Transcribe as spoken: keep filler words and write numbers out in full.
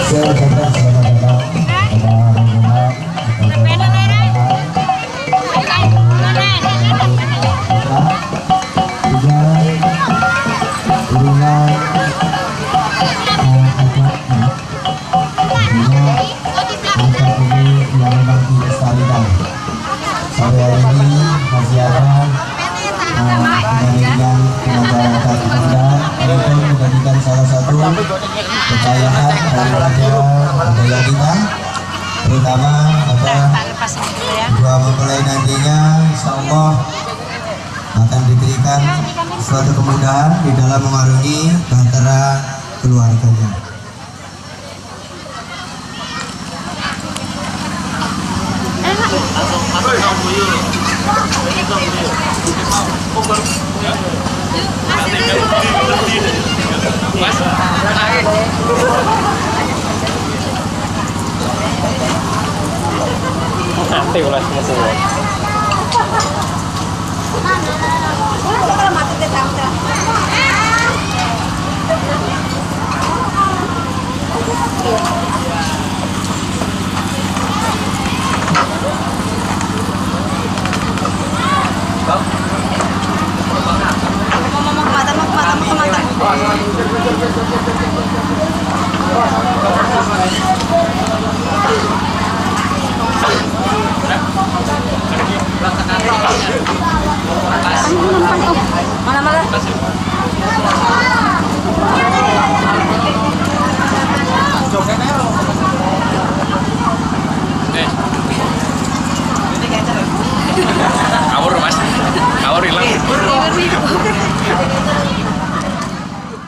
Saya ucapkan selamat datang kepada rombongan, kepada rombongan, juga iringan, eh, adat, ya. Artinya, angka ini yang memang dilestarikan. Sampai hari ini masih ada, eh, pengajian, pengajaran adat Bunda, untuk menjadikan salah satu kekayaan daripada budaya kita, terutama pada dua mempelai nantinya, insya Allah akan diberikan suatu kemudahan di dalam mengarungi bahtera keluarganya. Mati ulah semua.